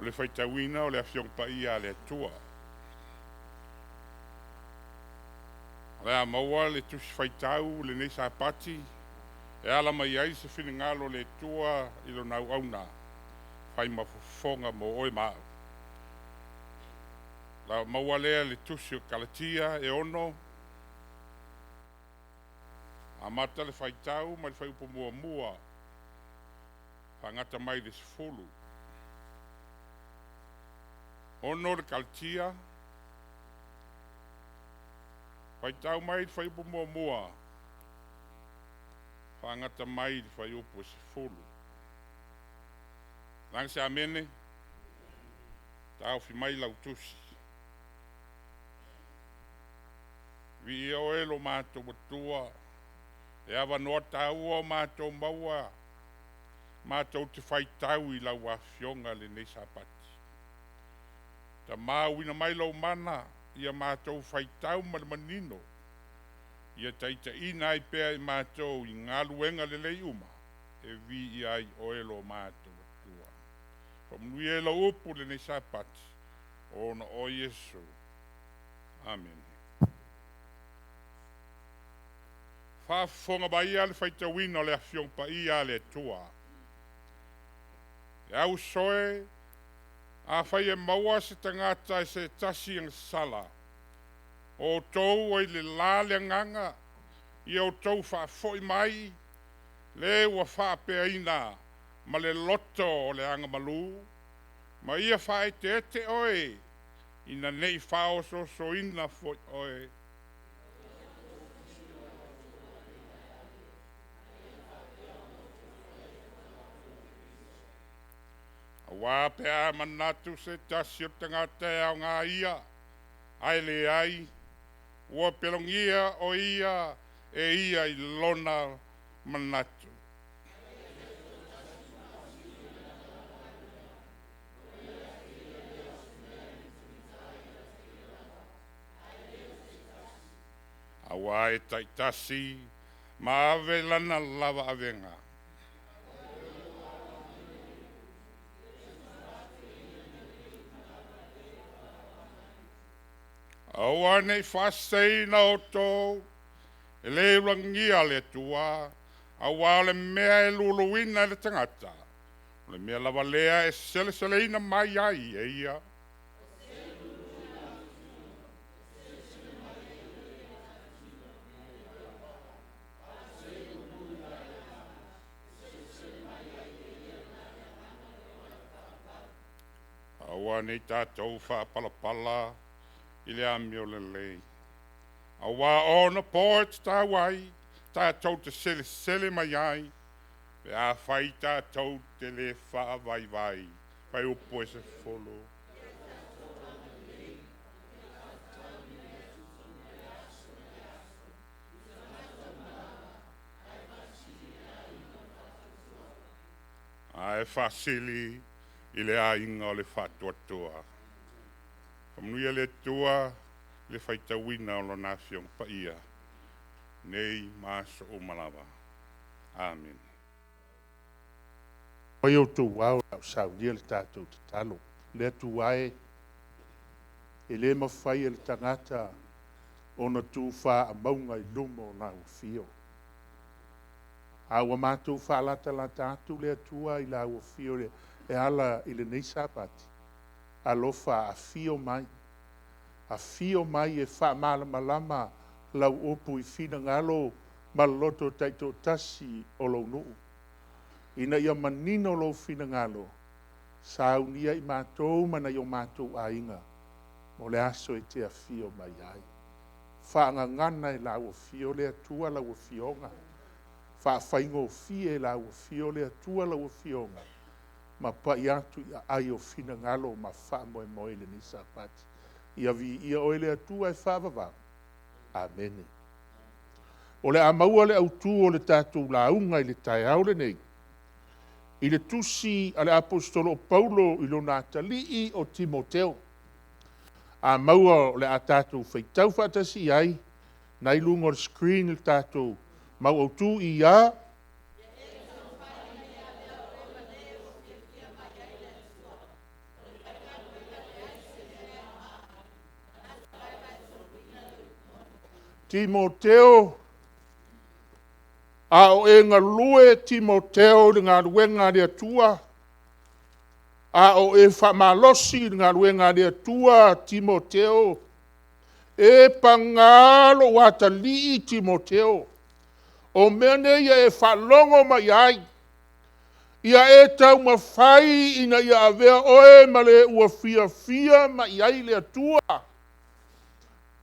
O le faitauina o le Afioga Paia a le Atua. O le a maua le tusi faitau lenei Sapati e ala mai ai se finagalo o le Atua i lona auauna fai ma fofoga mo oe ma au. La maua lea le tusi o Kalatia e 6 amata le faitau mai le fuaiupu 1 faagata mai le 10. 6 le Kalatia, faitau mai le fuaiupu 1 faagata mai le fuaiupu 10. Laga se amene, taofi mai lau tusi. Viia oe lo matou Atua, e avanoa taua o matou maua, matou te faitau i lau afioga lenei Sapati. Tamauina mai lou mana, ia matou faitau ma le manino, ia taitaiina ai pea i matou i galuega lelei uma, e viia ai oe lo matou Atua. Faamanuia i lau upu lenei Sapati, ona o Iesu. Amene. Faafofoga maia le faitauina o le Afioga Paia a le Atua. Le auso e, afai e maua se tagata e se tasi agasala, o outou ua i le la le agaga, ia outou faafoi mai le ua faapeaina ma le loto o le agamalu, ma ia faaeteete oe, ina ne i faaosoosoina foi oe. Aua pe a manatu se tasi o tagata e aoga ia, ae leai, ua pelogia o ia e ia i lona manatu. Aua e taitasi ma ave lana lava avega. Aua ne i faaseseina outou, e le ulagia le Atua. Aua o le mea e luluina e le tagata, o le mea lava lea e seleseleina mai ai e ia. Aua ne i tatou faapalapala i le amio lelei, aua o ona po e tatau ai tatou te selesele mai ai, pe afai tatou te le faavaivai. Fuaiupu 10. Ae faasili i le aiga o le faatuatua. Faamanuia le Atua i le faitauina o Lona Afioga Paia, nei ma aso uma lava. Amene. Mai outou ao o le a ou saunia le tatou tatalo. Le Atua e, e le mafai e le tagata ona tu faamauga i luma o lau afio. A ua matou faalatalata atu le Atua i lau afio e ala i lenei Sapati, alofa afio mai, afio mai e faamalamalama lau upu i finagalo ma loto taitoatasi o lou nuu, ina ia manino lou finagalo, saunia i matou ma nai o matou aiga mo le aso e te afio mai ai. Faagagana e lau afio le Atua lau afioga, faafaigofie e lau afio le Atua lau afioga, ma pai atu i aai o finagalo ma faamoemoe i lenei Sapati. Ia viia oe le Atua e faavavau. Amene. O le a maua le autu o le tatou lauga i le taeao lenei, i le tusi a le Aposetolo o Paulo i lona atalii o Timoteo. A maua o le a tatou faitau faatasi i ai, na i luga o le screen le tatou mau autu i a. Timoteo, a o e galue Timoteo i le galuega a le Atua, a o e faamalosi i le galuega a le Atua Timoteo, e paga lou atalii Timoteo, o mea nei ua e faalogo mai ai, ia e taumafai ina ia avea oe ma le ua fiafia mai i ai le Atua.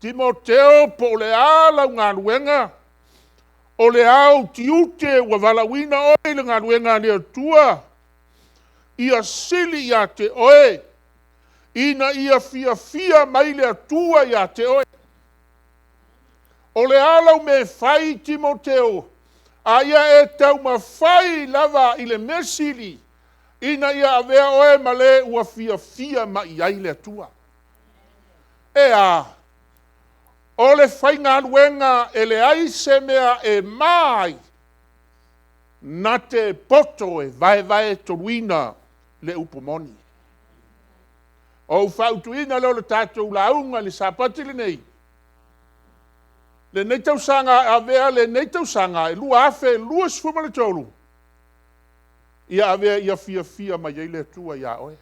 Timoteo po o le a lau galuega, o le a ou tiute ua valaauina oe i le galuega a le Atua, ia sili ia te oe ina ia fiafia mai le Atua ia te oe. O le a lau mea e fai Timoteo, a ia e taumafai lava i le mea sili ina ia avea oe ma le ua fiafia mai i ai le Atua. E a? O le faigaluega e leai se mea e ma ai, na te poto e vaevaetoluina le upu moni. Ona ou fautuaina lea o le tatou lauga i le Sapati lenei, lenei tausaga e avea lenei tausaga e 2023, ia avea ia fiafia mai ai le Atua ia oe.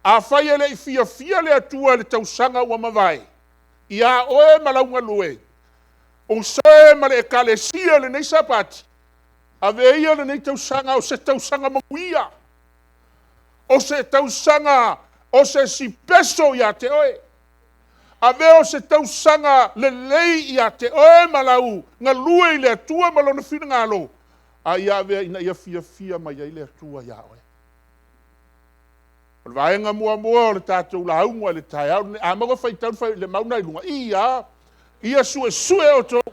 Afai e le i fiafia le Atua i le tausaga ua mavae ia oe ma lau galue, uso e ma le Ekalesia i lenei Sapati, avea ia lenei tausaga o se tausaga manuia, o se tausaga o se isi peso ia te oe. Avea o se tausaga lelei ia te oe ma lau galue i le Atua ma Lona finagalo, a ia avea ina ia fiafia mai ai le Atua ia oe. O le vaega muamua o le tatou lauga i le taeao lenei, a maua faitau le mau lena i luga, ia, ia suesue outou.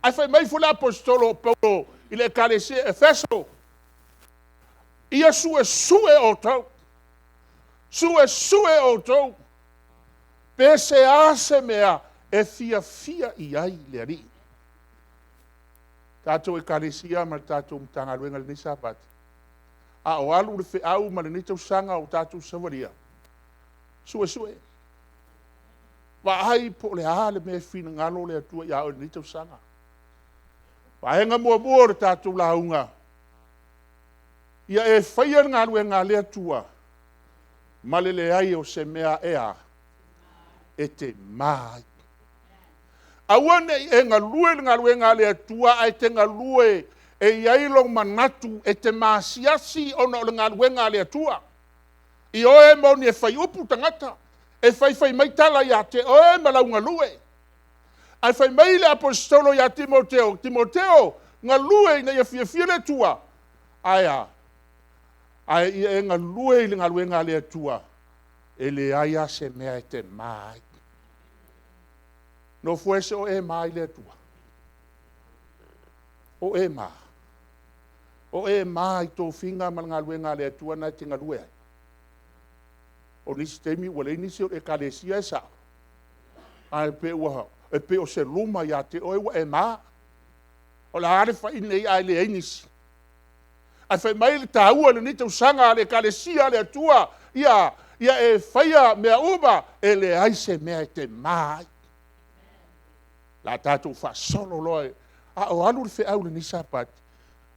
Ae fai mai foi le Aposetolo o Paulo i le Ekalesia i Efeso, ia suesue outou, suesue outou, pe se a se mea e fiafia i ai le Alii. Tatou Ekalesia ma le tatou Matagaluega i lenei Sapati, a o alu le feau ma lenei tausaga o tatou savalia, suesue, vaai po o le a le mea e finagalo le Atua ia oe i lenei tausaga. Vaega muamua o le tatou lauga, ia e faia le galuega a le Atua ma le leai o se mea e a? E te ma ai. Aua ne i e galue i le galuega a le Atua ae te galue e i ai lou manatu e te maasiasi ona o le galuega a le Atua. Ioe moni e fai upu tagata, e fai mai tala ia te oe ma lau galue. Ae fai mai le Aposetolo ia Timoteo, Timoteo, galue ina ia fiafia le Atua. Ae a? Ae ia e galue i le galuega a le Atua, e leai lava se mea e te ma ai. Nofoese o e ma i le Atua? O e ma? O e ma i tofiga ma le galuega a le Atua na e te galue ai? O nisi taimi ua leai nisi o le Ekalesia e sao, ae pei o se luma ia te oe ua e ma. O le a le fai nei ae leai nisi? Ae fai mai le taua i lenei tausaga a le Ekalesia a le Atua, ia e faia mea uma, e leai se mea e te ma ai. O le a tatou faasolo loa, a o alu le feau i lenei Sapati,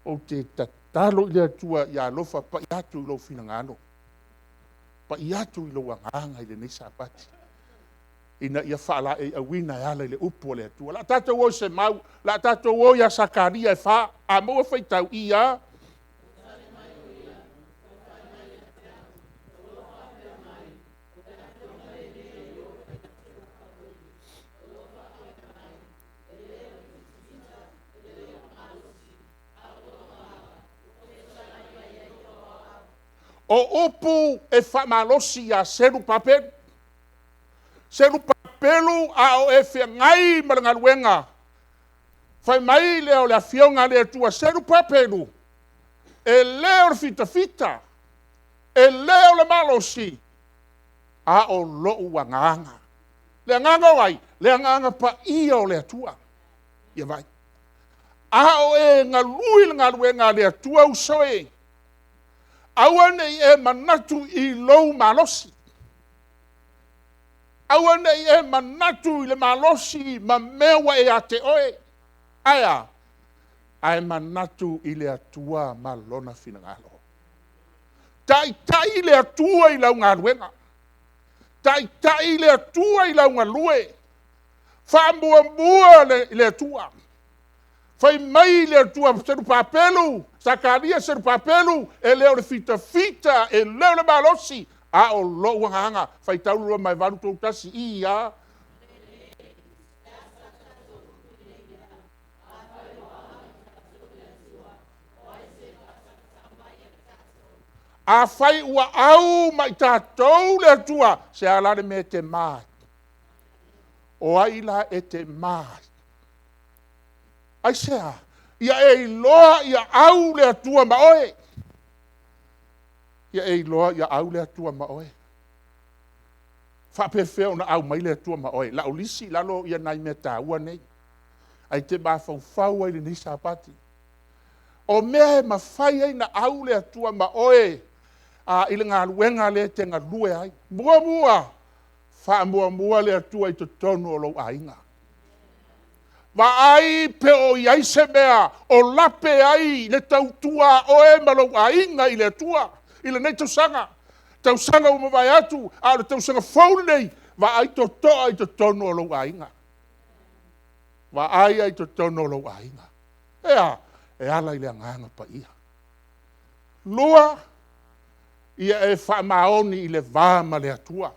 ou te tatalo i le Atua ia alofa pai atu i lou finagalo, pai atu i lou agaga i lenei Sapati, ina ia faalaeiauina e ala i le upu a le Atua. O le a tatou o i se mau, o le a tatou o ia Sakaria e 4. A maua faitau, ia. O upu e faamalosi ia Serupapelu. Serupapelu, a o e feagai ma le galuega, fai mai lea o le Afioga a le Atua, Serupapelu, e le o le fitafita, e le o le malosi, a o lou agaga. Le agaga o ai? Le Agaga Paia o le Atua. Ia vaai. A o e galue i le galuega a le Atua uso e, aua ne i e manatu i lou malosi. Aua nei e manatu i le malosi ma mea ua e ia te oe. Ae a? Ae manatu i le Atua ma Lona finagalo. Taitai le Atua i lau galuega. Taitai le Atua i lau galue. Faamuamua le Atua. Fai mai le Atua Serupapelu, Sakaria Serupapelu, e le o le fitafita, e le o le malosi, a o lou agaga. Faitau le 2 ma e 8, 3, 1, i, a. Afai ua au ma i tatou le Atua, se a la le mea e te ma ai? O ai la e te ma ai? Aisea? Ia e iloa ia au le Atua ma oe. Ia e iloa ia au le Atua ma oe. Faapefea ona au mai le Atua ma oe? O le a ou lisi i lalo ia nai mea taua nei. Ae te mafaufau ai i lenei Sapati. O mea e mafai ai ona au le Atua ma oe i le galuega lea e te galue ai. Muamua, faamuamua le Atua i totonu o lou aiga. Vaai pe o i ai se mea o lape ai le tautua a oe ma lou aiga i le Atua i lenei tausaga. Tausaga ua mavae atu, a o le tausaga fou lenei, vaai totoa i totonu o lou aiga. Vaai i totonu o lou aiga. E a? E ala i le Agaga Paia. Lua, ia e faamaoni i le va ma le Atua.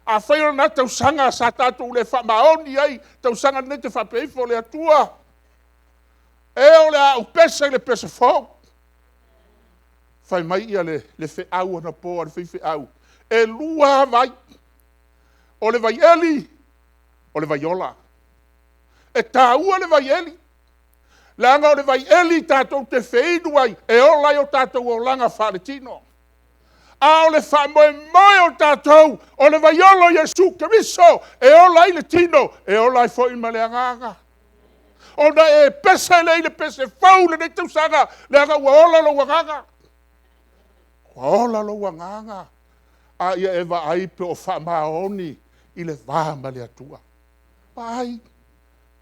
Afai o lena tausaga sa tatou le faamaoni ai, tausaga lenei e te faapea ifo, le Atua, e o le a ou pese i le pese fou. Fai mai le feau anapo a le faifeau, e lua lava vai, o le vaieli, o le vaiola. E taua le vaieli, leaga o le vaieli tatou te feinu ai, e ola ai o tatou olaga faaletino. A o le faamoemoe o tatou, o le vaiola o Iesu Keriso, e ola ai le tino, e ola ai foi ma le agaga. Ona e pese lea i le pese fou i lenei tausaga, leaga ua ola lou agaga. Ua ola lou agaga. A ia e vaai pe o faamaoni i le va ma le Atua. Vaai,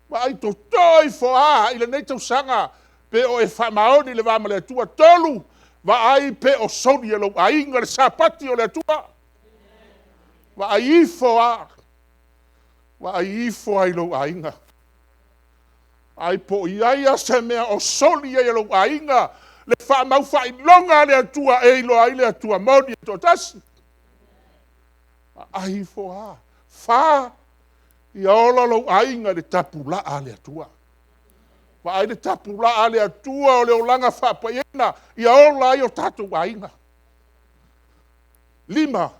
vaai toto ifo lava i lenei tausaga pe o e faamaoni i le va ma le Atua. 3, vaai pe o soli e lou aiga le Sapati o le Atua. Vaai ifo lava, vaai ifo lava i lou aiga. Vaai po o i ai lava se mea o soli ai e lou aiga le faamaufaailoga a le Atua e iloa ai le Atua moni e toatasi. Vaai ifo lava. 4, ia ola lou aiga i le tapulaa a le Atua. Vaai le tapulaa a le Atua o le olaga faapaiaina, ia ola ai o tatou aiga. 5,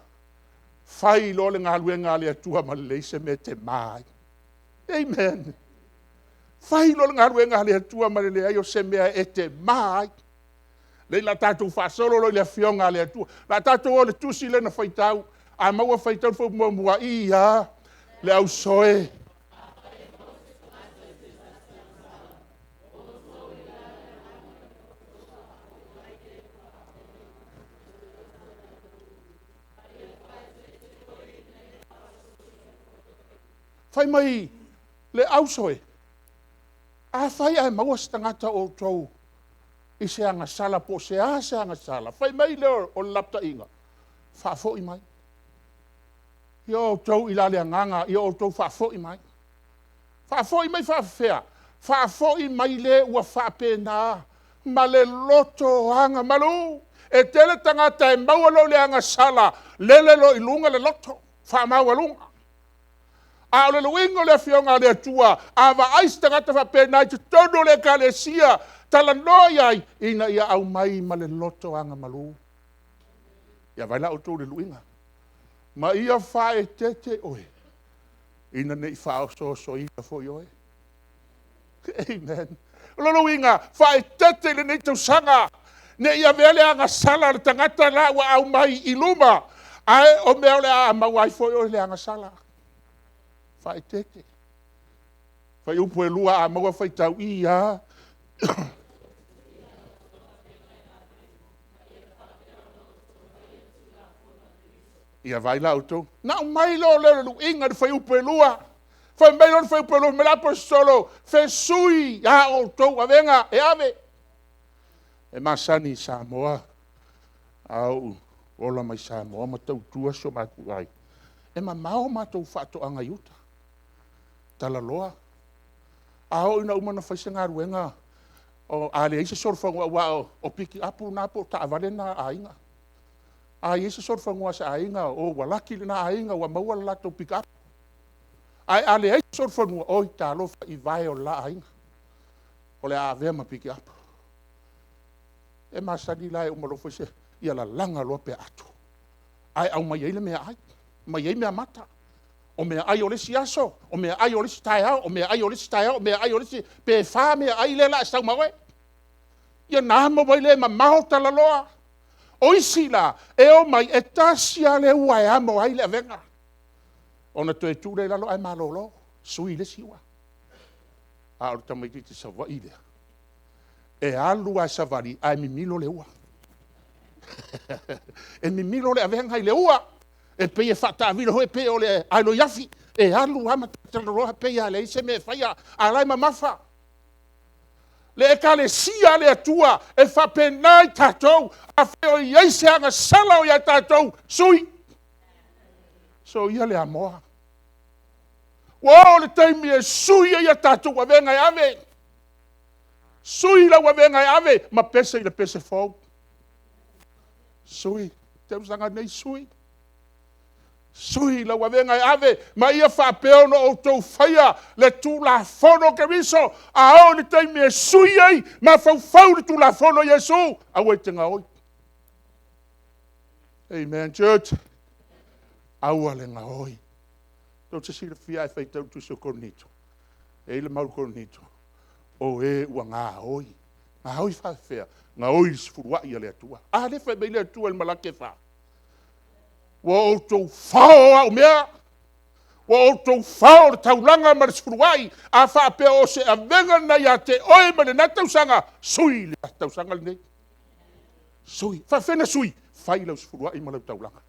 fai loa le galuega a le Atua ma le leai se mea e te ma ai. Amen. Fai loa le galuega a le Atua ma le leai o se mea e te ma ai. Lea o le a tatou faasolo loa i le Afioga a le Atua. O le a tatou o i le tusi lea na faitau. A maua faitau le fuaiupu muamua. I a le ausoe. Fai mai le ausoe, afai ae maua se tagata o outou i se agasala po o se a se agasala, fai mai lea o le lapataiga, faafoi mai. Ia outou i la le agaga, ia outou faafoi mai. Faafoi mai faapefea? Faafoi mai le ua faapena ma le loto agamalu. E tele tagata e maua loa i le agasala, lele loa i luga le loto faamaualuga. A o le uiga o le Afioga a le Atua, a vaai se tagata faapena i totonu o le ekalesia, talanoa i ai ina ia aumai ma le loto agamalu. Ia vaai la outou i le luiga. Ma ia faaeteete oe, ina ne i faaosoosoina foi oe. Amen. O lona uiga, faaeteete i lenei tausaga, ne i avea le agasala a le tagata la ua aumai i luma, ae o mea o le a maua ai foi oe i le agasala. Faaeteete. Fuaiupu 2 a maua faitau i a. Ia vaai la outou. Na aumai loa lea o le luiga i le fuaiupu e 2. Fai mai loa le fuaiupu e 2 fai mai le Aposetolo, fesui a outou avega e ave. E masani i Samoa, a ou ola mai Samoa ma tautua si o matou aiga, e mamao matou faatoaga i uta, talaloa. A oo ina uma ona fai se galuega, a leai se solofanua aua o pikiapu na po o taavale na a aiga. A i ai se solofanua a se aiga, o ua laki lena aiga ua maua le latou pikiapu. Ae a leai se solofanua, oi talofa i vae o le la aiga, o le a avea ma pikiapu. E masani la e uma loa fai se, ia lalaga loa peaato ae aumai ai le meaai, aumai ai meamata. O meaai o le isi aso, o meaai o le isi taeao, o meaai o le isi taeao, o meaai o le isi… pe 4 meaai lea o le a e sau ma oe. Ia ona amo ai lea e mamao talaloa. O isi la, e omai, e tasi lava le ua e amo ai le avega, ona toe tuu lea i lalo ae malolo, sui i le isi ua. A o le tamaitiiti Savaii lea, e alu lava e savali ae mimilo le ua. E mimilo le avega i le ua, e pei e faataamilo foi lea pei o le alu i afi, e alu lava ma talaloa pei lava e leai se mea e faia, a o la e mamafa. Le Ekalesia a le Atua, e faapena i tatou, afai o i ai se agasala o ia tatou, sui, soia le amoa. Ua oo i le taimi e sui ai a tatou avega e ave. Sui lau avega e ave ma pese i le pese fou. Sui. O le tausaga lenei, sui. Sui lau avega e ave, ma ia faapea ona outou faia le Tulafono o Keriso. A oo i le taimi e sui ai mafaufau i le Tulafono a Iesu, aua e te gaoi. Amen church. Aua le gaoi. Tou te silafia a e faitau i le tusi a Korinito, e i ai le mau i Korinito, o e ua gaoi. Gaoi faapefea? Gaoi i le sefuluai a le Atua. A lea e fai mai le Atua i le Malaki e 4, ua outou fao au mea, ua outou fao le taulaga ma le sefuluai. A faapea o se avega lena ia te oe mai lena tausaga, sui i le tausaga lenei. Sui. E faapefea ona sui? Fai lau sefuluai ma lau taulaga.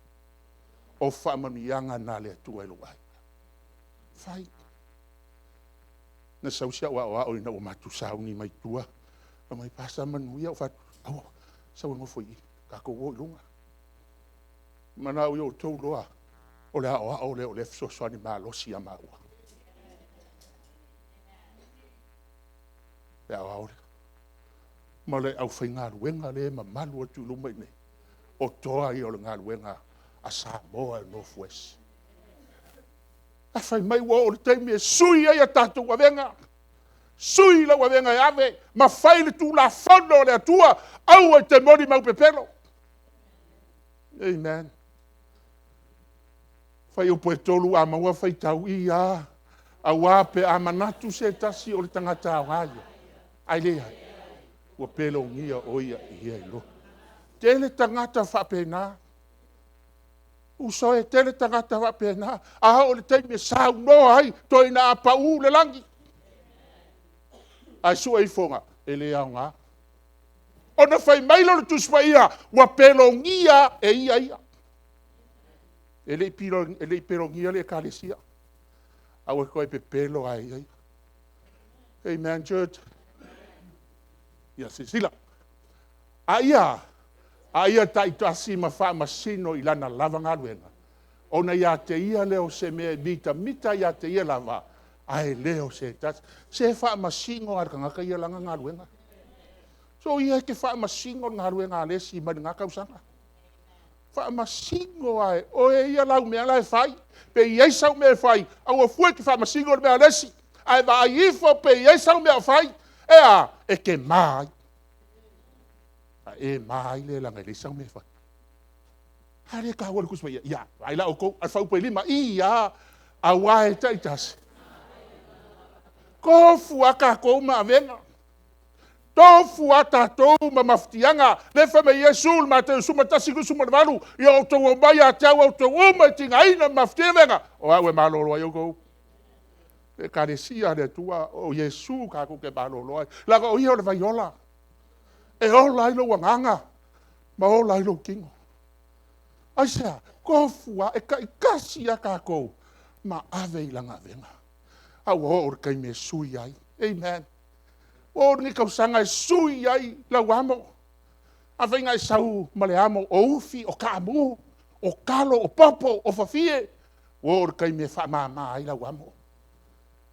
O faamanuiaga na a le Atua i lou aiga. Fai. Na sau si au aoao ina ua matou sauni mai tua, fai mai, Pastor manuia. Ou fai atu, aua, sau e nofo i i, tatou o i luga. Manao ia outou iloa, o le aoao lea o lea e fesoasoani malosi ia maua. Le aoao lea. Ma le aufaigaluega lea e mamalu atu i luma i inei, o toa ia o le galuega a Samoa i le North West. Ae fai mai ua oo i le taimi e sui ai a tatou avega. Sui lau avega e ave ma fai le Tulafono a le Atua, aua e te molimau pepelo. Amen. Fuaiupu 3 a maua faitau, ia, aua pe a manatu se tasi o le tagata aoga ia, ae leai, ua pelogia o ia e ia iloa. Tele tagata faapena. Uso e, tele tagata faapena. A oo i le taimi e saunoa ai, toe ina a pau le lagi, ae sue ifoga, e le aoga. Ona fai mai lea o le Tusi Paia, ua pelogia e ia ia. E le i pelogia le Ekalesia. Aua e te toe pepelo lava e ia ia. Amen church. Ia silasila, a ia taitasi ma faamasino i lana lava galuega, ona ia te ia lea o se mea e mitamita ia te ia lava, ae le o se tasi. Se faamasino lava e le tagata ia lana galuega. Soia e te faamasino le galuega a le isi mai lena tausaga. Faamasino lava e oe ia lau mea la e fai. Pe i ai sau mea e fai, aua fua e te faamasino le mea a le isi. Ae vaai ifo pe i ai sau mea o fai. E a? E te ma ai. A e ma ai lea leaga e leai sau mea e fai. A lea e taua e le Tusi Paia. Ia, vaai la outou, a le fuaiupu e 5, ia, aua e taitasi. Tofu lava tatou ma avega. Tofu lava tatou ma mafatiaga. Lea e fai mai Iesu i le Mateo 11:28, ia outou omai ia te au outou uma e tigaina ma mafatia avega, o au e malolo ai outou. Le Ekalesia a le Atua, o Iesu tatou te malolo ai, leaga o Ia o le vai ola. E ola ai lou agaga ma ola ai lou tino. Aisea, tofu lava, e taitasi lava tatou ma ave i lana avega. A ua oo i le taimi e sui ai. Amen. Ua oo lenei tausaga e sui ai lau amo. Afai na e sau ma le amo o ufi, o taamu, o talo, o popo, o fafie, ua oo i le taimi e faamama ai lau amo.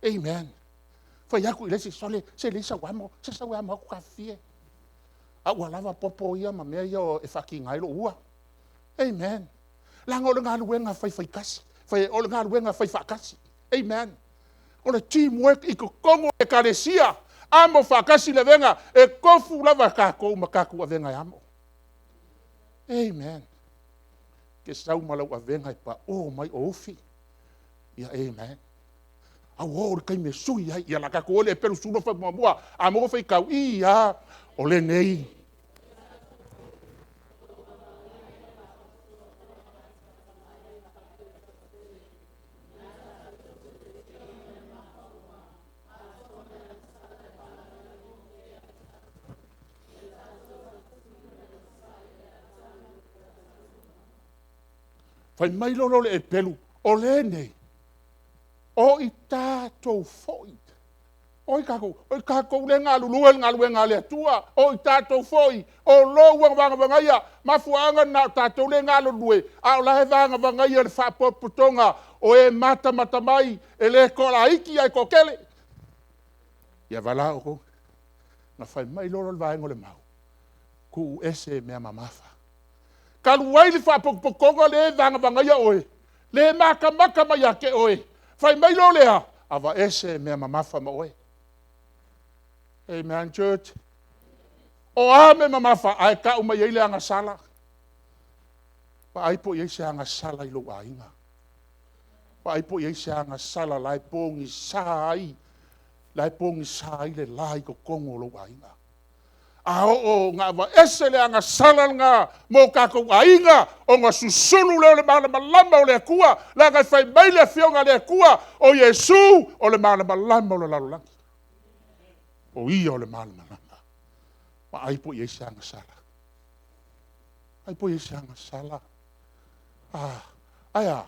Amen. Fai atu i le isi, sole, se leai sau amo, se sau e amo atu ta fafie. A ua lava popo ia ma mea ia e faatiga ai lou ua. Amen. Leaga o le galuega faifaitasi, o le galuega faifaatasi. Amen. O le team work i totonu o Ekalesia, amo faatasi le avega, e tofu lava tatou ma tatou avega e amo. Amen. E te sau ma lau avega e pao mai o ufi. Ia, amen. A ua oo i le taimi e sui ai, ia o le a tatou o i le pelu 14 muamua, a maua faitau, ia, o lenei. Fai mai loa lea o le epelu, o lenei, o i tatou foi. O ai tatou? O i tatou lea e galulue i le galuega a le Atua. O i tatou foi o lo ua vagavagaia. Mafuaaga lena o tatou lea e galulue, a o la e vagavagaia le faapotopotoga o e matamata mai, e le toalaiti ae toatele. Ia valao outou. Na fai mai loa lea o le vaega o le mau, tuu ese mea mamafa. Talu ai le faapotopotoga lea e vagavagaia oe, lea e matamata mai ia te oe, fai mai loa lea, aveese mea mamafa ma oe. Amen church. O a mea mamafa? Ae tau mai ai le agasala. Vaai po o i ai se agasala i lou aiga. Vaai po o i ai se agasala la e pogisa ai, la e pogisa ai le la i totonu o lou aiga. A oo ina aveese le agasala lena mo tatou aiga, ona susulu lea o le malamalama o le Atua, leaga e fai mai le Afioga a le Atua, o Iesu o le malamalama o le lalolagi. O Ia o le malamalama. Vaai po o i ai se agasala. Vaai po o i ai se agasala. Ah, ae a?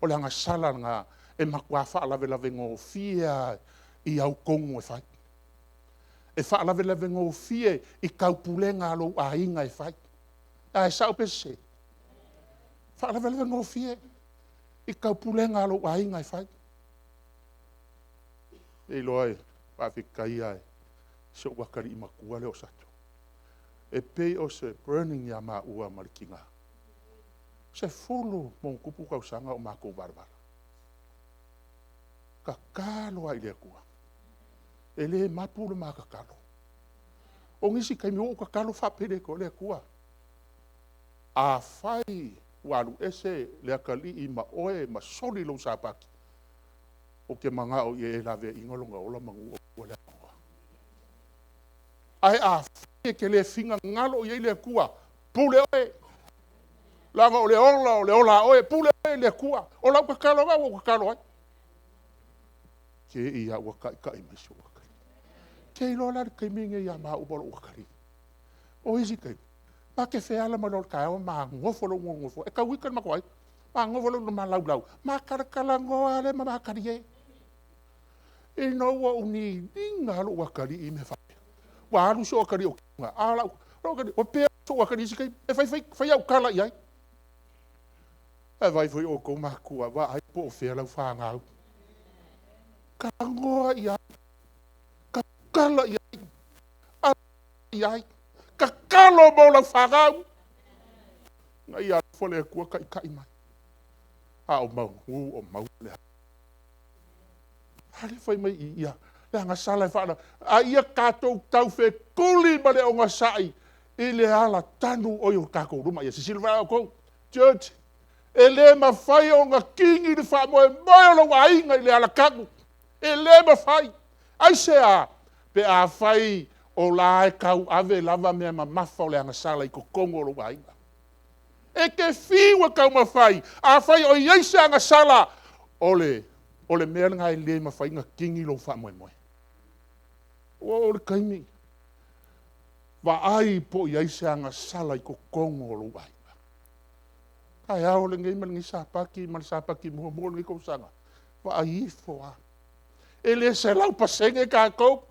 O le agasala lena e matua faalavelave gofie lava i au tonu e fai. E faalavelave gofie i taupulega a lou aiga e fai. Ae sao pe sese? Faalavelave gofie i taupulega a lou aiga e fai. E iloa e faafetai lava i si ou atalii matua lea o Sato. E pei o se burning ia maua ma le tina. 10+ tausaga o matou valavala. Tatalo lava i le Atua. E le mapu le ma tatalo. O nisi taimi ua ou tatalo faapele atu ai, le Atua, afai ua alu ese le atalii ma oe ma soli lou Sapati, ou te manao ia e laveaiina lona ola manu ua le Atua. Ae afai e te le finagalo i ai le Atua, pule oe, leaga o le ola o le ola a oe, pule oe i le Atua. O lau tatalo lena ua ou tatalo ai. Te i lava ua taitai mai si ou atalii. E te iloa la le taimi lenei ia maua ma lou atalii. O isi taimi, ma te feala mai loa i le taeao ma nofo loa i le nofoa, e tau ita le matou aiga. Ma nofo loa ma laulau, ma talatalanoa lava lea ma ma talie. Ina ua ou niniga lava lou atalii i mea faapea. Ua alu si ou atalii, a o lau atalii, ua pea sou atalii i isi taimi, e fai fai au tala i ai. Ae vaai foi outou matua, vaai po o fea lau fanau. Talanoa i ai, tautala i ai, ala i ai, tatalo mo lau fanau. Na ia alofa le Atua taitai mai. A o maunu o maua le a lea fai mai i ia, le agasala e faala, a ia tatou taufetuli ma le onosai i le alatanu o i o tatou luma. Ia silasila foi la outou, church, e le mafai ona kini le faamoemoe o lou aiga i le alatanu. E le mafai. Aisea? Pe afai o la e tauave lava mea mamafa o le agasala i totonu o lou aiga. E te fiu e taumafai, afai o i ai se agasala, o le, o le mea lena e le mafai ona kini lou faamoemoe. Ua oo le taimi, vaai po o i ai se agasala i totonu o lou aiga. Taeao lenei ma lenei Sapati ma le Sapati muamua o lenei tausaga, vaai ifo lava. E le 100% tatou.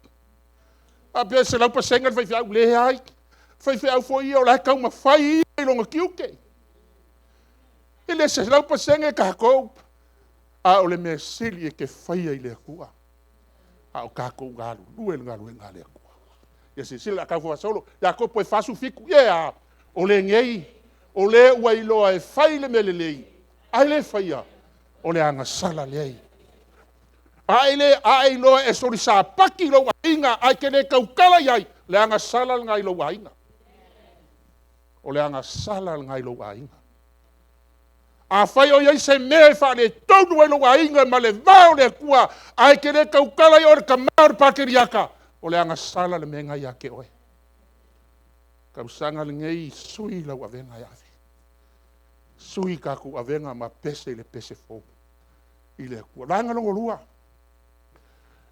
A faapea e 100% le faifeau, leai. O faifeau foi ia o la e taumafai ia i lona tiute. E le 100% tatou, a o le mea sili e te faia i le Atua, a o tatou galulue i le galuega a le Atua. Ia silasila o le a tatou faasolo. Iakopo 4:17, e a, o lenei, o le ua iloa e fai le mea lelei, ae le faia, o le agasala lea. A e iloa e soli Sapati lou aiga ae e te le tautala i ai, o le agasala lena i lou aiga. O le agasala lena i lou aiga. Afai o i ai se mea e faaletonu ai lou aiga ma le va o le Atua, ae e te le tautala o oe o le tama o le pakeriaka, o le agasala le mea lena ia te oe. O le tausaga lenei, sui lau avega e ave. Sui la tatou avega ma pese i le pese fou i le Atua. Vaega lona lua,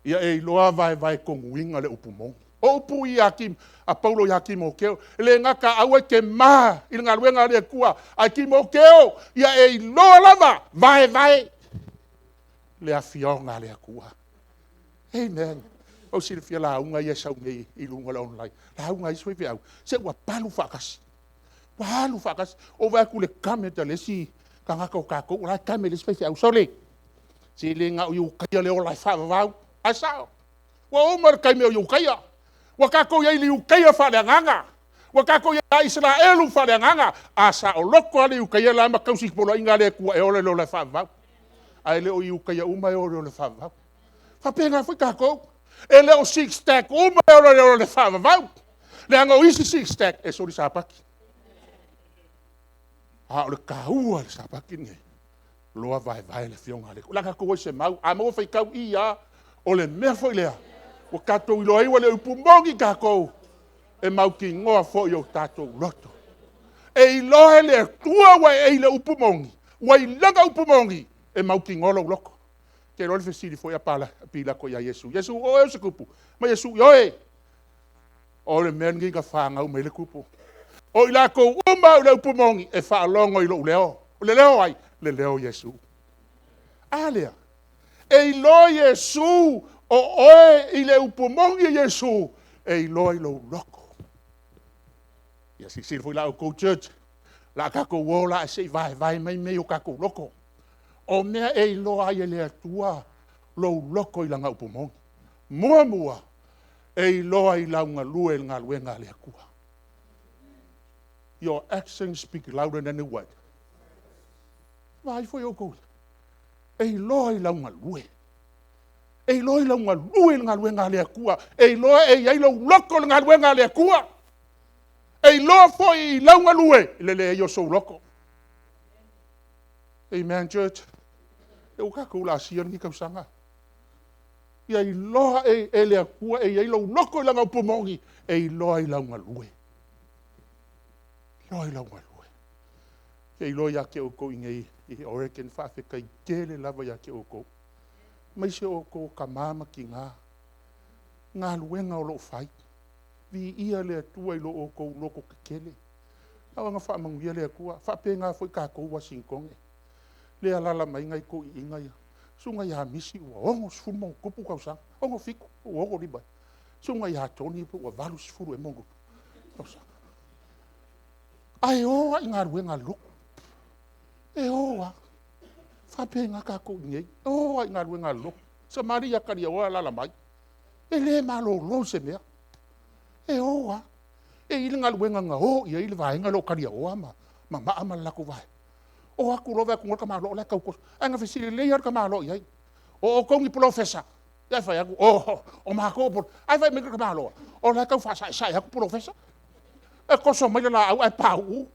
ia e iloa vaevae tonuina le upu moni. O upu ia a Paulo ia Timoteo, e le gata aua e te ma i le galuega a le Atua, ae Timoteo, ia e iloa lava vaevae le Afioga a le Atua. Amen. Ua silafia lauga ia e sau nei i luga o le online, lauga a isi faifeau, se ua palu faatasi. Ua alu faatasi. Ou vaai atu i le comment a le isi tagata o tatou o la e comment le isi faifeau, sole, se le na o Iokaia le ola e faavavau. Ae sao, ua uma le taimi o Iokaia. Ua tatou i ai i le Iokaia faaleagaga. Ua tatou i ai ia Isaraelu faaleagaga. A saoloto lava le Iokaia la ma tausi i poloaiga a le Atua, e ola i le ola e faavavau. Ae le o Iokaia uma e o i le ola e faavavau. E faapena foi tatou. E le o sick stack uma e ola i le ola faavavau. Leaga o isi sick stack e soli Sapati. A o le taua o le Sapati lenei, loa vaevae le Afioga a le Atua. O le a tatou o i se mau, a maua faitau, i a. O le mea foi lea, ua tatou iloa ai ua le upu moni tatou, e mautinoa foi i o tatou loto. E iloa e le Atua ua e i le upu moni, ua i lana upu moni, e mautinoa lou loto. Ou te iloa o le fesili foi a Pilato ia Iesu, Iesu o oe o se Tupu? Fai mai Iesu, ioe, o le mea lenei na fanau mai ai le Tupu. O i latou uma i le upu moni, e faalogo i lou leo. O le leo o ai? O le leo o Iesu. A lea, e iloa Iesu o oe i le upu moni a Iesu, e iloa i lou loto. Ia silasila foi la outou church, o le a tatou o la se i vaevae mai mea i o tatou loto. O mea e iloa ai e le Atua lou loto i lana upu moni. Muamua, e iloa i lau galue i le galuega a le Atua. Your actions speak louder than the word. Vaai foi outou, e iloa i lau galue. E iloa i lau galue i le galuega a le Atua. E iloa e i ai lou loto i le galuega a le Atua. E iloa foi i lau galue le leai o sou loto. Amen church. E ua tatou laasia lenei tausaga. Ia iloa e le Atua e i ai lou loto i lana upu moni, e iloa i lau galue. Iloa i lau galue. E iloa ia te outou i inei i Oregon, faafetai tele lava ia te outou. Aemaise outou o tama ma tina, galuega o lo o fai. Viia le Atua i lo outou lototetele. Tau ina faamanuia le Atua. E faapena foi tatou Uasinitone. Lea e alaala mai nai toeaiina ia, susuga ia Misi ua 60+ tausaga, 67 po ua 65 ea. Susuga ia Tony po ua 80 ea ma ona tupu tausaga. Ae o lava i galuega a le lotu. E o lava. E faapena tatou i inei, e o lava i galuega a le lotu. Si amalii ia Kaliaoa e alaala mai, e le malolo i se mea. E o lava. E i ai le galuega na o i ai le vaega lea o Kaliaoa ma Maa ma le latou vaega. O atu loa vaai atu le tamaloa la e tau toso. Ae na fesili lelei lava le tamaloa i ai, o outou ni polofesa? Ae fai atu, o, o matou o. Ae vaai mai le tamaloa, o la e tau faasaesae atu polofesa. E toso mai le laau ae pauu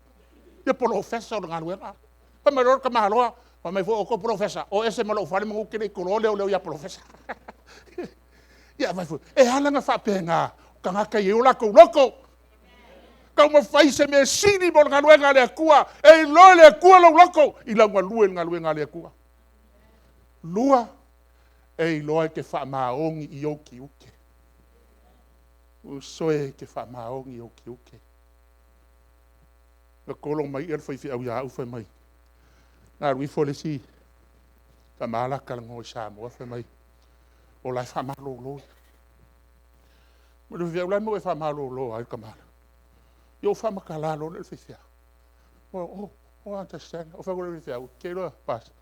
ia polofesa o le galuega. Fai mai loa le tamaloa, fai mai foi outou o polofesa, o ese ma lou fale semeamanu e te le i toloa leoleo ia polofesa. Ia vaai foi, e ala ona faapena, o tagata e i ai o latou loto. Taumafai se mea sili mo le galuega a le Atua, e iloa e le Atua lou loto i lau galue i le galuega a le Atua. Lua, e iloa e te faamaoni i ou tiute. Uso e, e te faamaoni i ou tiute. Na tolo mai le faifeau ia au fai mai, Na alu ifo le isi tama la talanoa i Samoa fai mai, o la e faamalolo. Ma le faifeau, o le a le mea ua e faamalolo ai le tama lea? Ia ou faamatala loa lea i le faifeau. Oh, oh understand. Ou fai atu loa i le faifeau, ou te iloa Pastor,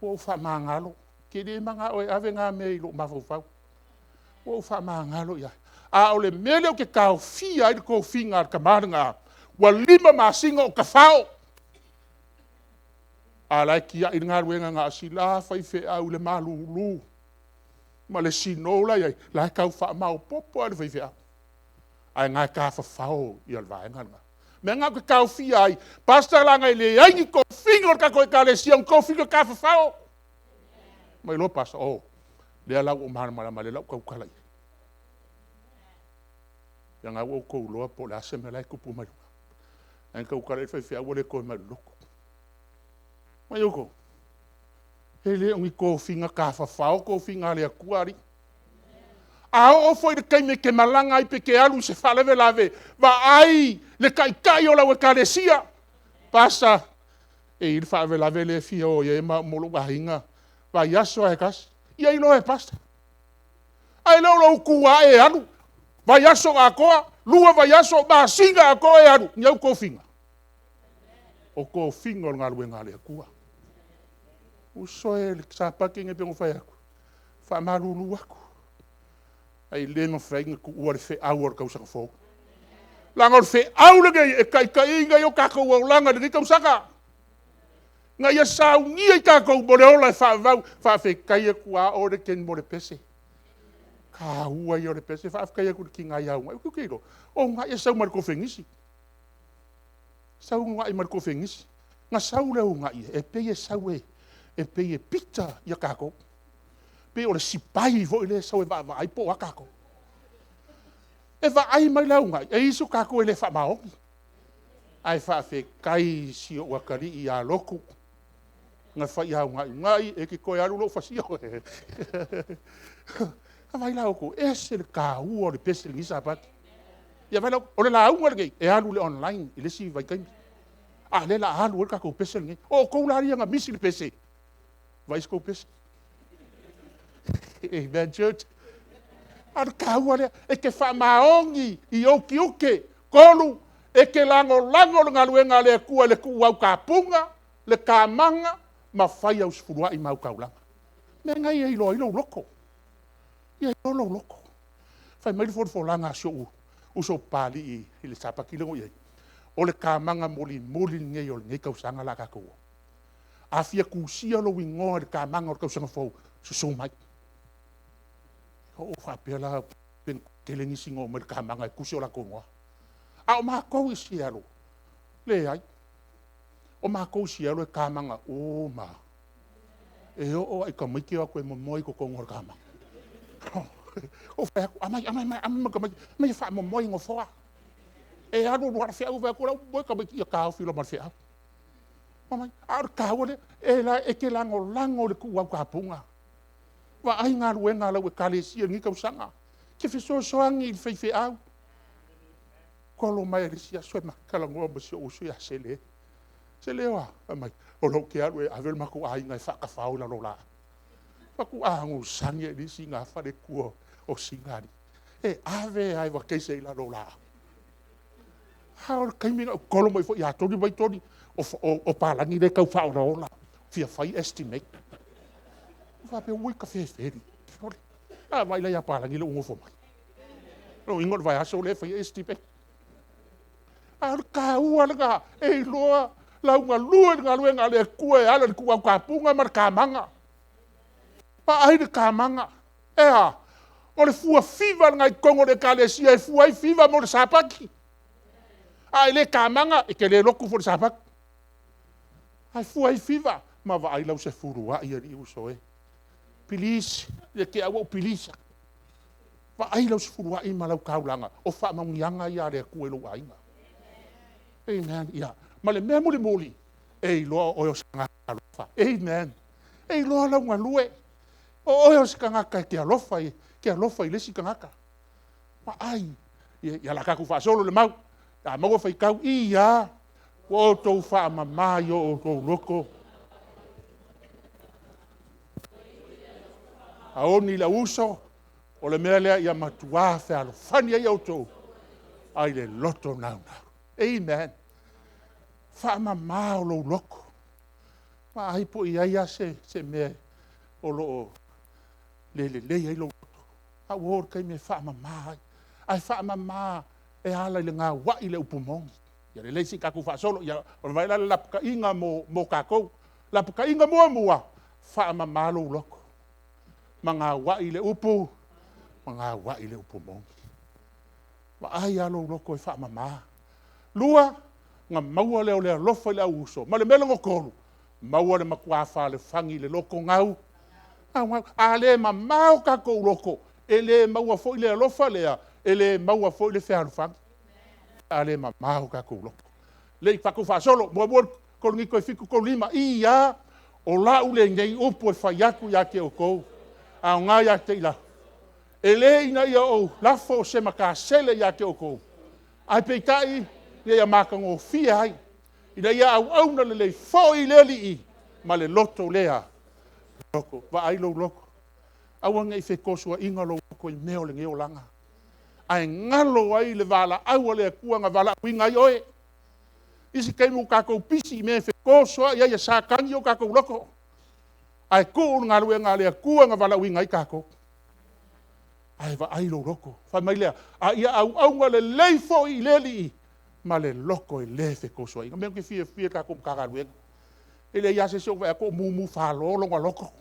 ua ou faamagalo. Ou te le manao e ave na mea i lou mafaufau. Ua ou faamagalo ia. A o le mea lea ou te taofia ai le tofiga a le tama lena, ua 5 masina o tafao, a o la e tiai le galuega na o si la faifeau i le malulu ma le sino la e i ai, o la e tau faamaopoopo lava e le faifeau, ae o lena e tafafao le vaega lena. O le mea lena ou te taofia ai, Pastor leaga e leai ni tofiga o le tatou Ekalesia o ni tofiga tafafao. Fai mai loa Pastor, oh, o lea la ua ou malamalama lea o le a ou tautala i ai. Ia o lena ua outou iloa po o le a se mea la e tupu mai luga. Na tautala i ai le faifeau ua le toe omai i le lotu. Vaai outou, e le o ni tofiga tafafao tofiga a le Atua alii. A oo foi i le taimi e te malaga ai pe te alu i se faalavelave, vaai le taitai o lau Ekalesia. Pastor, e i ai le faalavelave lea e fia o i ai maua ma lou aiga, vaiaso lava e tasi. Ia iloa e Pastor. Ae le o lou tu lava e alu, vaiaso atoa, 2 vaiaso, masina atoa e alu, ni au tofiga? O tofiga o le galuega a le Atua. Uso e, le Sapati lenei pei ona ou fai atu, e faamalulu atu, ae le mafai ona tuua le feau o le tausaga fou. Leaga o le feau lenei e taitaiina ai o tatou olaga i lenei tausaga, ina ia saunia i tatou mo le ola e faavavau. Faafetai atu lava oe le Ken mo le pese, taua ia o le pese. Faafetai atu i le tina ia Una'i, tou te iloa, o Una'i e sau ma le kofenisi, sau Una'i ma le kofenisi. Na sau lea o Una'i e pei e sau e pei e pita tatou, pei o le sipai foi lea e sau e vaavaai po o a tatou. E vaai mai la Una'i, e i ai isi o tatou e le faamaoni. Ae faafetai i si ou atalii ia Lotu na fai ia Una'i, Una'i e te toe alu lea ua fasia oe. Vaai la outou, e ese le taua o le pese i lenei Sapati. Ia vaai la, o le lauga lenei, e alu i le online i le isi vaitaimi, a o lea o le a alu ai le tatou pese lenei. O outou la ia na misi le pese, vaai se tou pese. Amen church. A o le taua lea, e te faamaoni i ou tiute. 3, e te lagolago le galuega a le Atua i le tuu au taapuga, le kamaga ma fai au sefuluai ma au taulaga. O mea na ia e iloa ai lou loto, ia iloa lou loto. Fai mai le folafolaga a si ou uso Papalii i le Sapati lea na ou i ai, o le kamaga mulimuli lenei o lenei tausaga o le a tatou o. A fia tusia lou igoa i le kamaga o le tausaga fou, susu mai. Ona ou faapea la, pe na toatele nisi na omai i le kamaga e tusi o latou igoa. A o matou i Seattle, leai. O matou i Seattle e kamaga uma lava. E oo lava i tamaiti e o atu e momoe i totonu o le kamaga. Ou fai atu, aumai, aumai, aumai ma tamaiti, omai e faamomoe i nofoa. E alu alu lava le feau, vaai atu o la e ua momoe tamaiti, ia taofi loa ma le feau. A o le taua lea, e te lagolago i le tuu au taapuga. Vaai galuega a lau Ekalesia i lenei tausaga. E te fesoasoani i le faifeau. Tolo mai lava i le isi aso ma talanoa ma si ou uso ia Sele. Sele o a? Fai mai, o lea ou te alu e ave le matou aiga e faatafao i lalo o laau. Ou fai atu, a agasagi alii sina faletua o sina alii, e ave lava e vakeise i lalo o laau. A o le taimi lena ou tolo mai foi ia Tony, vaai Tony, o palagi la e tau faaolaola, fia fai estimate. Ou faapea, oi tafefeli, sole, a vaai la ia palagi lea ua nofo mai. O lona uiga o le vaiaso lea e fai ai estimate. A o le taua lena, e iloa lau galue i le galuega a le Atua e ala i le tuu au taapuga ma le kamaga. Vaai le kamaga, e a? O le fua fiva lena i totonu o le Ekalesia e fua ai fiva mo le Sapati. A e le kamaga, e te le lotu foi i le Sapati. Ae fua ai fiva ma vaai lau sefuluai alii uso e. Pilisi, ia te au ua ou pilisa. Vaai lau sefuluai ma lau taulaga, o faamanuiaga ia a le Atua i lou aiga. Amen. Ia, ma le mea mulimuli, e iloa o oe o se tagata alofa. Amen. E iloa lau galue, o oe o se tagata e te alofa, e te alofa i le isi tagata. Vaai, ia o le a tatou faasolo le mau, a maua faitau, ia, ua outou faamama i o outou loto. Aoni le uso, o le mea lea ia matua fealofani ai outou, ai le loto naunau. Amen. Faamama o lou loto. Vaai po o i ai lava se mea o lo o le lelei ai lou loto. A ua oo i le taimi e faamama ai. Ae faamama e ala i le gauai i le upu moni. Ia lelei, se i tatou faasolo. Ia vaai la i le lapataiga mo tatou. Lapataiga muamua, faamama lou loto ma gauai i le upu, ma gauai i le upu moni. Vaai lava lou loto e faamama. Lua, ona maua lea o le alofa i le au uso. Ma le mea lona tolu, maua le matua fealofani i le loto naunau. A le mama o tatou loto, e le maua foi le alofa lea, e le maua foi le fealofani, a le mama o tatou loto. Lelei, tatou faasolo. 1 Korinito 7:35, ia, o lau lenei upu e fai atu ia te outou, aoga ia te i latou, e le ina ia ou lafo se matasele ia te outou, ae peitai ina ia matagofie ai, ina ia auauna lelei foi i le Alii ma le loto lea loto. Vaai lou loto, aua ne i fetosoaina lou loto i mea o lenei olaga, ae galo ai le valaau a le Atua na valaauina ai oe. Isi taimi ua tatou pisi i mea e fetosoai ai e Satani o tatou loto, ae tuu le galuega a le Atua na valaauina ai tatou. Ae vaai lou loto. Fai mai lea, a ia auauna lelei foi i le Alii ma le loto e le fetosoaina. O le mea lea ou te fiafia ai i le tatou Matagaluega, e leai lava se isi o ou vaai atu o mumu falo lona loto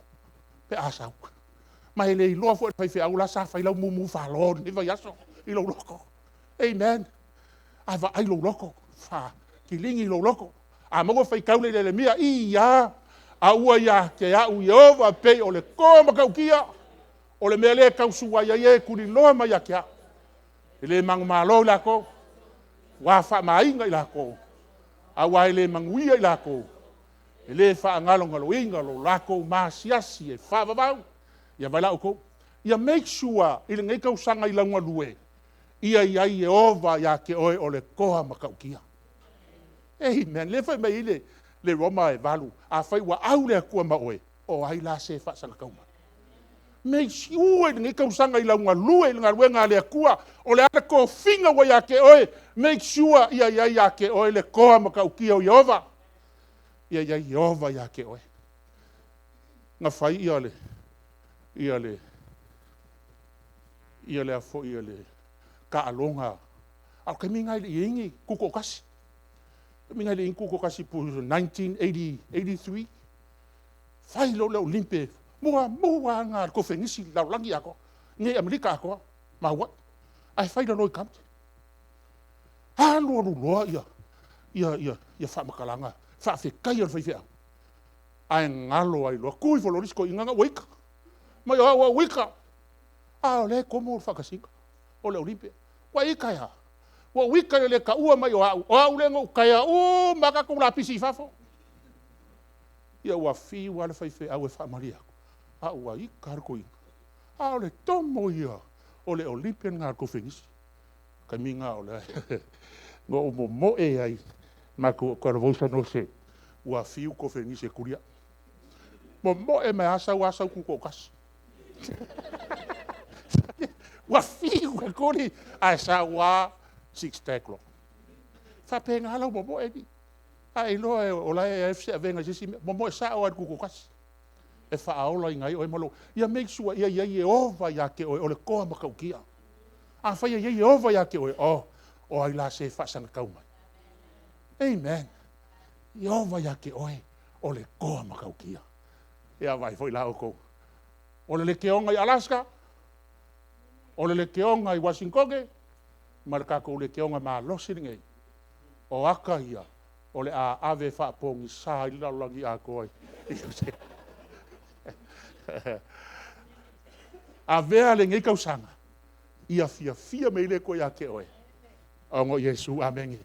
pe a sau. Ma e le iloa foi e le faifeau la sa fai lau mumu falo i lenei vaiaso i lou loto. Amen. Ae vaai lou loto, kiligi lou loto. A maua faitau le Ieremia, ia, a ua ia te au Ieova e pei o le toa matautia, o le mea lea e tausu ai e e tuliloa mai ia te au. E le manumalo i latou, ua faamaina i latou, aua e le manuia i latou, e le faagalogaloina lo latou maasiasi e faavavau. Ia vaai la outou, ia make sure i lenei tausaga i lau galue, ia i ai Ieova ia te oe o le toa matautia. Amen. Lea e fai mai ai le Roma e 8, afai ua au le Atua ma oe, o ai la se faasagatau mai? Make sure i lenei tausaga i lau galue i le galuega a le Atua, o le a le tofiga ua ia te oe, make sure ia i ai ia te oe le toa matautia o Ieova. Ia i ai Ieova ia te oe. Na fai ia le taaloga, a o le taimi lena e le i i ai ni tutoatasi. O le taimi lena e le i i ai ni tutoatasi po o le 1983, fai loa le Olympia muamua lava lena a le Kofenisi i le lalolagi atoa, i inei i Amerika atoa ma Hawaii, ae fai i lalo i Kamuta. Alu alu loa faamatalaga, faafetaia le faifeau, ae galo ai loa, tu ifo loa le isi toeaina ua ita. Fai mai o au ua ou ita, a o lea e tomo le faatasiga o le Olympia. Ua e ita e a? Ua ou ita i le le taua mai o au, o au lea na ou taea uma lava tatou lapisi i fafo. Ia ua fiu lava le faifeau e faamalie atu, a ua ita lava le toeaina. A o le tomo ia o le Olympia lena a le Kofenisi. O le taimi lena na ou momoe ai matou o ua fiu le Kofenisi e tuli au. Momoe mai lava sau lava sau tutoatasi. Ua fiu e tuli, ae sau lava six stag loa. E faapena lou momoe alii. A e iloa o la e i ai se avega i se isi mea, momoe sao lava i le tutoatasi e faaolaina ai oe ma lou… Ia make sure ia i ai Ieova ia te oe o le toa matautia. Afai e i ai Ieova ia te oe, oh, o ai la se faasagatau mai? Amen. Ieova ia te oe o le toa matautia. Ia vaai foi la outou. O le leitioga i Alaska, o le leitioga i Uasinitone, ma le tatou leitioga malosi lenei, o ata ia o le a ave faapogisa ai le lalolagi atoa. Avea lenei tausaga ia fiafia mai ai le Atua ia te oe, ona o Iesu. Amene.